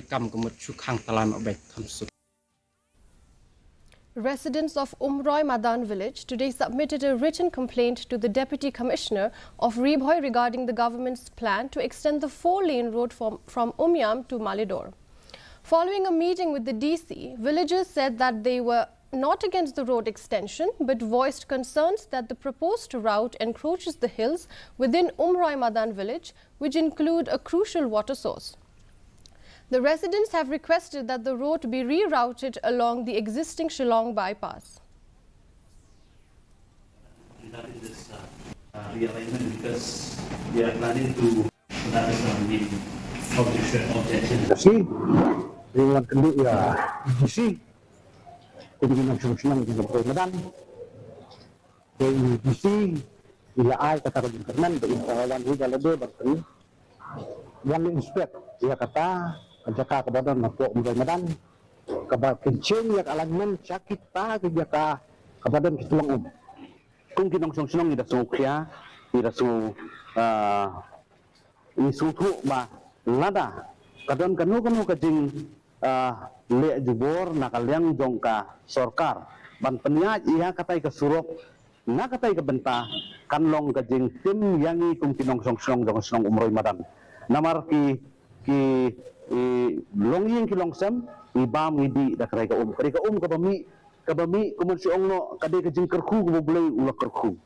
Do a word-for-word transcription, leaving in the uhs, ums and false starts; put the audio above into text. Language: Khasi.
kam ka mut shu khang talai ma bek kham suk. Residents of Umroi Madan village today submitted a written complaint to the Deputy Commissioner of Ri Bhoi regarding the government's plan to extend the four-lane road from, from Umiam to Malidor. Following a meeting with the D C, villagers said that they were not against the road extension but voiced concerns that the proposed route encroaches the hills within Umroi Madan village, which include a crucial water source. The residents have requested that the road be rerouted along the existing Shillong bypass. Regarding this uh, uh, realignment, because we are planning to, that is our main objection. Objection. Kasi ringwan kendu ya D C. Kung di nang sung senang di nang madan. Ke D C ila ai kata ka jingkyrmen ba in ka wan hi ka lade ba kri. Wan inspect ya kata ka jaka ka badan na pok mudai madan. Ka ba kinchen ya ka alignment chakita ka jaka ka badan ki tulang um. Kung ki nongshong shnong i da sngew khia, i da sngew ah, i sngewthuh ba lada ka don kano kano ka jing ah, leh jubor na ka liang jong ka sorkar ban pynïaid ïa katai ka surok na katai ka bynta kan long ka jingtim ïa ngi kum ki nongshong shnong jong ka shnong Umroi Madan. Namar ki ki i, long ïing ki long sem, ngi bam ngi dih da katai ka um. Katai ka um kaba mih kaba mih kumon shu ong noh ka dei ka jingkyrkhu kaba U Blei u la kyrkhu.